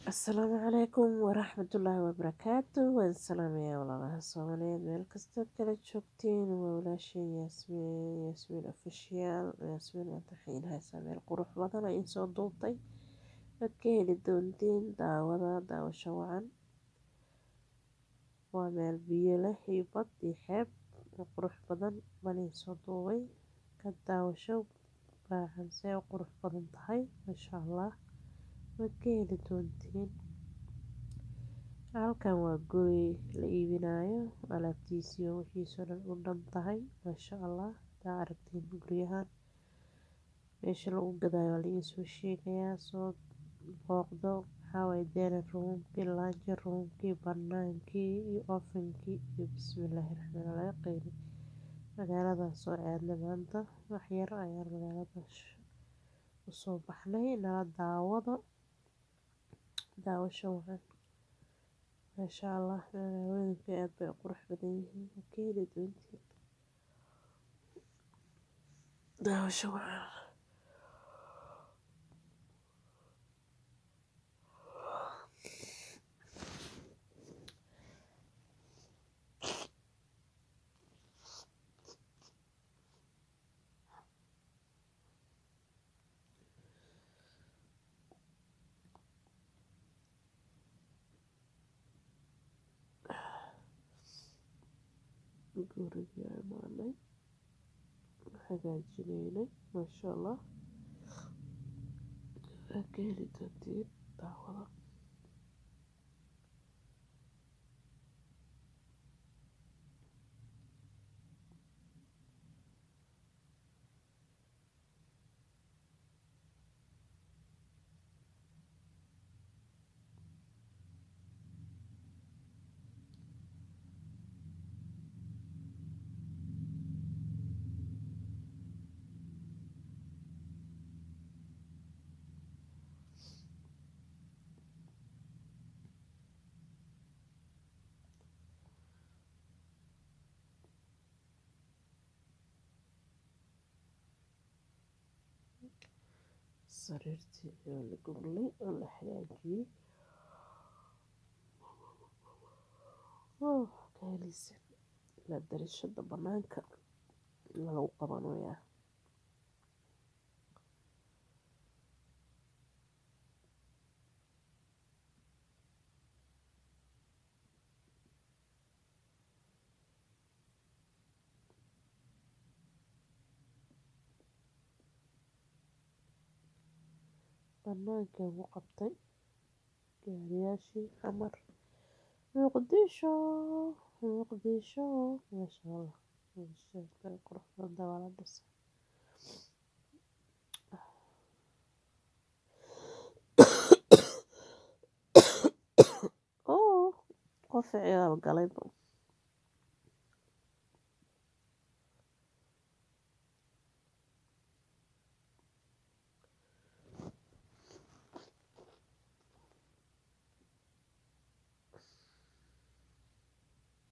Asalaamu calaykum waraxmatullaahi wabarakaatu. Waan salaamayaa walaalaha Soomaaliyeed meel kastoo kala joogtiin. Waa walaasheen Yaasmiin, Yaasmiin Official. Yaasmiin maanta waxay inoo haysaa meel qurux badan ay soo duubtay. Waad ka heli doontiin daawada, daawasho wacan. Waa meel biyo leh iyo bad iyo xeeb oo qurux badan baan soo duubay. Ka daawasho baahan see u qurux badan tahay, masha Allah. Waad ka heli doontiin. Halkan waa guri la iibinayo, alaabtiisii iyo wixiisoo dhan u dhan tahay, masha Allah. Hadaa aragtiin guryahan meesha lagu gadaayo waa la idiin soo sheegayaa, soo booqdo. Waxaa waaye dining roomkii, lounge roomkii, banaankii iyo ovenkii iyo bismillaahi raxmaani laga qeyli. Magaaladan soo aadnay maanta, wax yar ayaan magaalada usoo baxnay. Nala daawado, daawasho wacan, maasha Allah. Magaalooyinka aad bay u qurux badan yihiin, waa ka heli doontiin. Daawasho wacan. Gurigii imaanay, hagaajinaynay, maasha Allah. Waa ka heli doontiin daawada. Sariirtii oo la goglay oo la hagaajiyay, ka heleysa ilaa darishada banaanka lagu qabanayaa. Banaanka lagu qabtay gaariyaashii Xamar, Muqdisho, Muqdisho, maasha Allah. Meesha qurux badan waa la dhisay. Oo qof ciyaal galayba.